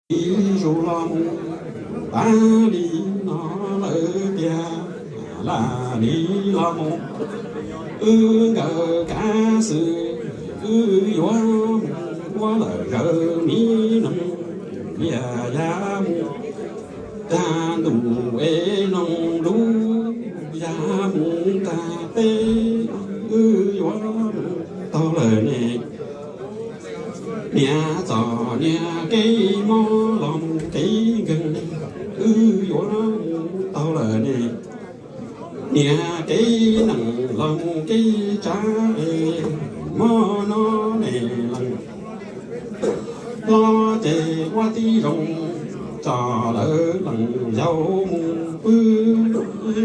ib zaug los mus, tas li no lawm tiag, lam li los mus, wb nkawd kav xwm, wb yuav mus ua lawm nkawd mi noog liaj ya mus, tag ntuj es noog lub ya mus tag peb, wb yuav mus taug lawm ne. Niam txom niam kev mob los mus kev nkeeg, wb yuav mus taug lawm ne. Niam kev neeg los mus kev tsav, mob no ne leej hlob ces ua tib zoo tso lawv leej yau mus pw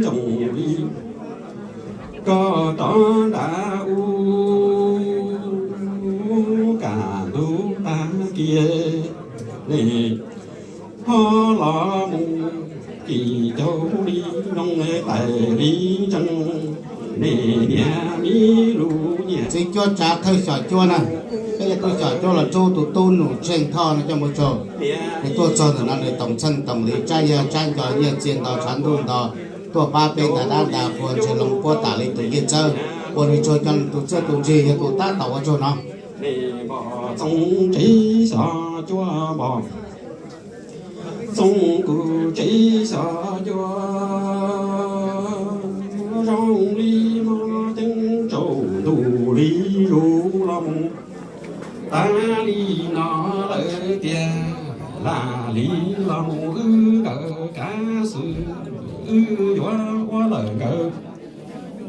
ncoog li. Koj rov nram u, kam ntug tag kiag ne, ho los mus kim caug li noog tais li ntseeg, ne niam mi lub nyiaj. Txiv cuab tsav thawj xyom cuab na, peb yog tub xyom cuab los nrug tus tub Num Tsheej Thoj no coj mus tsaug. Nws tuaj txog ntawm no nws toom txheej toom li tsab yag tsab nco nyiaj txiag nto tshav ntuj nto tuaj pab peb ntas dab ntas qhua ntshe loo puab tas li tus Nyiaj Txawb uas nws tsaug cov tus txiaj tus ntsig yog tus tab tom ua tsaug no. Txoov tsev xyom cuab npo, txoov kuv tsev xyom cuab, zoo li mob ceeb tsaus ntuj li zuj los mus. Tas li no lawm tiag, lam li los mus wb nkawd kav xwm, wb yuav ua lawm nkawd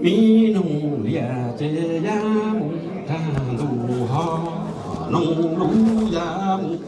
mi noog liaj ces ya mus tag ntuj ho, noog lub ya mus